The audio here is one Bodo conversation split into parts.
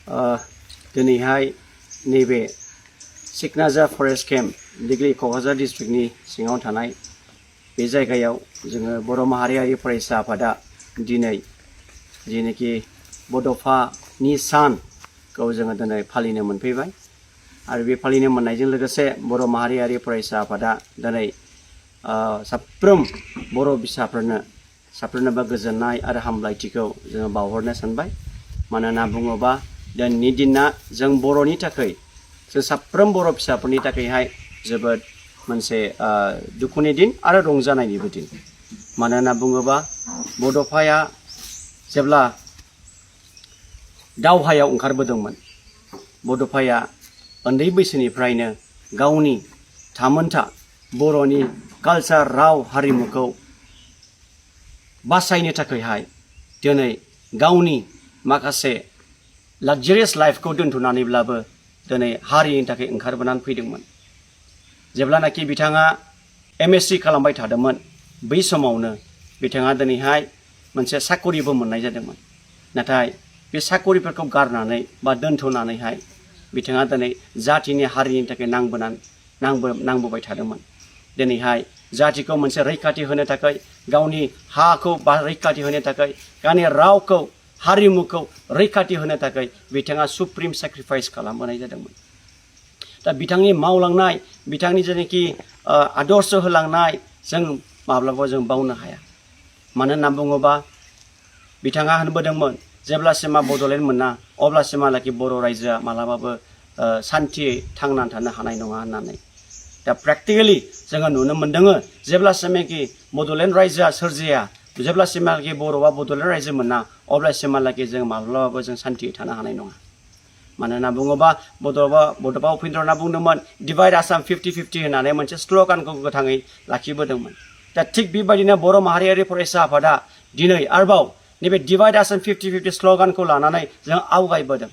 दिनैहाय नैबे सिकनाझार फरेस्ट केम्प दिग्लि क'क्राझार डिस्ट्रिक्टनि सिङाव थानाय बे जायगायाव जोङो बर' माहारियारि फरायसा आफादा दिनै जेनोखि बड'फानि सानखौ जोङो दिनै फालिनो मोनफैबाय आरो बे फालिनो मोननायजों लोगोसे बर' माहारियारि फरायसा आफादा दिनै साफ्रोम बर' साफ्रोमनोबो गोजोननाय आरो हामलायथिखौ जोङो बावहरनो सानबाय। मानोना बुङोबा दिनैनि दिना जों बर'नि थाखाय जों साफ्रोम बर' फिसाफोरनि थाखायहाय जोबोद मोनसे दुखुनि दिन आरो रंजानायनिबो दिन। मानोना बुङोबा बड'फाया जेब्ला दावहायाव ओंखारबोदोंमोन, बड'फाया उन्दै बैसोनिफ्रायनो गावनि थामोनथा बर'नि कालचार राव हारिमुखौ बासायनो थाखायहाय दिनै गावनि माखासे लाक्जारियास लाइफखौ दोनथ'नानैब्लाबो दिनै हारिनि थाखाय ओंखारबोनानै फैदोंमोन। जेब्लानाखि बिथाङा MSc खालामबाय थादोंमोन, बै समावनो बिथाङा दिनैहाय मोनसे साकरिबो मोननाय जादोंमोन। नाथाय बे साकरिफोरखौ गारनानै बा दोनथ'नानैहाय बिथाङा दिनै जातिनि हारिनि थाखाय नांबोबाय थादोंमोन। दिनैहाय जातिखौ मोनसे रैखाथि होनो थाखाय, गावनि हाखौ रैखाथि होनो थाखाय, गावनि रावखौ हारिमुखौ रैखाथि होनो थाखाय बिथाङा सुप्रिम सेक्रिफाइस खालामबोनाय जादोंमोन। दा बिथांनि मावलांनाय, बिथांनि जेनाखि आदर्श होलांनाय जों माब्लाबाबो जों बावनो हाया। मानो होनना बुङोबा बिथाङा होनबोदोंमोन, जेब्लासिमा बड'लेण्ड मोना अब्लासिमहालागै बर' रायजोआ मालाबाबो सान्थियै थांनानै थानो हानाय नङा होननानै। दा प्रेक्टिकेलि जोङो नुनो मोनदों, जेब्लासिमखि बड'लेण्ड रायजोआ सोरजिया, जेब्लासिमहालागै बर'आ बड'लेण्ड रायजो मोना अब्लासिमहालागै जों माब्लाबाबो जों सान्थियै थानो हानाय नङा। मानो होनना बुङोबा बड'फा उपेन्द्रनाथआ बुंदोंमोन, डिभाइड आसाम 50-50 होननानै मोनसे स्ल'गानखौ गोथाङै लाखिबोदोंमोन। दा थिग बेबायदिनो बर' माहारियारि फरायसा आफादा दिनै आरोबाव नैबे डिभाइड आसाम 50-50 स्ल'गानखौ लानानै जों आवगायबोदों।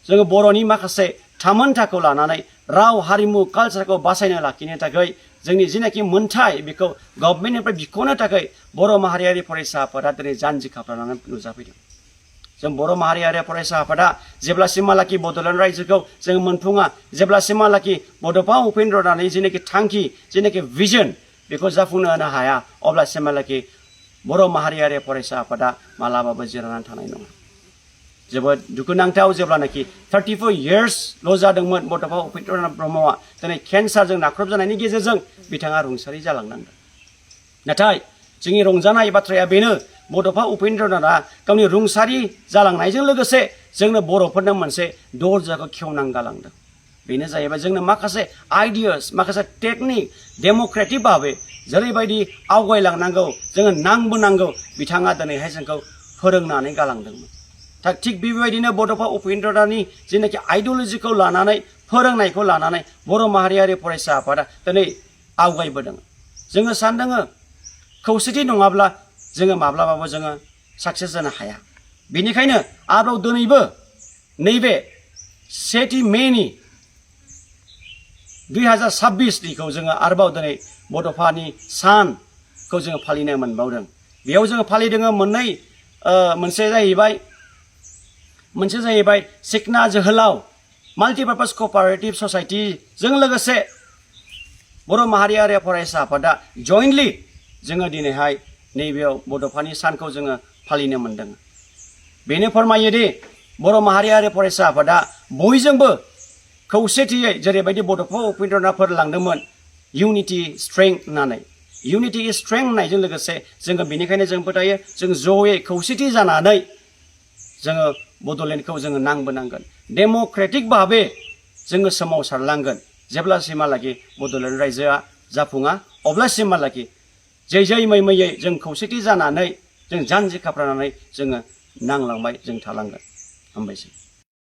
जोङो बर'नि माखासे थामोनथाखौ लानानै राव हारिमु कालचारखौ बासायनो लाखिनो थाखाय जोंनि जिनाखि मोन्थाय बेखौ गभर्नमेन्टनिफ्राय बिख'नो थाखाय बर' माहारियारि फरायसा आफादा दिनै जानजि खाफ्रानानै नुजाफैदों। जों बर' माहारियारि फरायसा आफादा जेब्लासिमहालागै बड'लेण्ड रायजोखौ जों मोनफुङा, जेब्लासिमहालागै बड'फा उपेन्द्रनाथनि जिनाखि थांखि, जिनाखि भिजन बेखौ जाफुंनो होनो हाया, अब्लासिमहालागै बर' माहारियारि फरायसा आफादा मालाबाबो जिरायनानै थानाय नङा। जोबोद दुखुनांथाव, जेब्लानाखि 34 इयार्सल' जादोंमोन बड'फा उपेन्द्रनाथ ब्रह्मआ दिनै केन्सारजों नाख्रबजानायनि गेजेरजों बिथाङा रुंसारि जालांनांदों। नाथाय जोंनि रंजानाय बाथ्राया बेनो, बड'फा उपेन्द्रनाथआ गावनि रुंसारि जालांनायजों लोगोसे जोंनो बर'फोरनो मोनसे दरजाखौ खेवनानै गालांदों। बेनो जाहैबाय जोंनो माखासे आइडियास, माखासे टेकनिक, डेम'क्रेटिक भाबै जेरैबायदि आवगायलांनांगौ, जोङो नांबोनांगौ, बिथाङा दिनैहाय जोंखौ फोरोंनानै गालांदोंमोन। दा थिग बेबायदिनो बड'फा उपेन्द्रनाथनि जेनाखि आइडिय'लजिखौ लानानै, फोरोंनायखौ लानानै बर' माहारियारि फरायसा आफादा दिनै आवगायबोदों। जोङो सानदों खौसेथि नङाब्ला जोङो माब्लाबाबो जोङो साक्सेस जानो हाया। बेनिखायनो आरोबाव दिनैबो नैबे 1 मेनि 2026निखौ जोङो आरोबाव दिनै बड'फानि सानखौ जोङो फालिनो मोनबावदों। बेयाव जोङो फालिदों मोनसे जाहैबाय सिकना जोहोलाव माल्टिपार्पास क'पारेटिभ ससाइटिजों लोगोसे बर' माहारियारि फरायसा आफादा जयेन्टलि जोङो दिनैहाय नैबेयाव बड'फानि सानखौ जोङो फालिनो मोनदों। बेनो फोरमायोदि बर' माहारियारि फरायसा आफादा बयजोंबो खौसेथियै, जेरैबायदि बड'फा उपेन्द्रनाथ फोरलांदोंमोन, इउनिटि स्ट्रेंथ होननानै। इउनिटि इज स्ट्रेंथ होननायजों लोगोसे जोङो बेनिखायनो जों फोथायो, जों जयै खौसेथि जानानै जोङो बड'लेण्डखौ जोङो नांबोनांगोन। डेम'क्रेटिक भाबै जोङो सोमावसारलांगोन। जेब्लासिमहालागै बड'लेण्ड रायजोआ जाफुङा अब्लासिमहालागै जै मैयै जों खौसेथि जानानै, जों जानजि खाफ्रानानै जोङो नांलांबाय, जों थालांगोन। हामबायसै।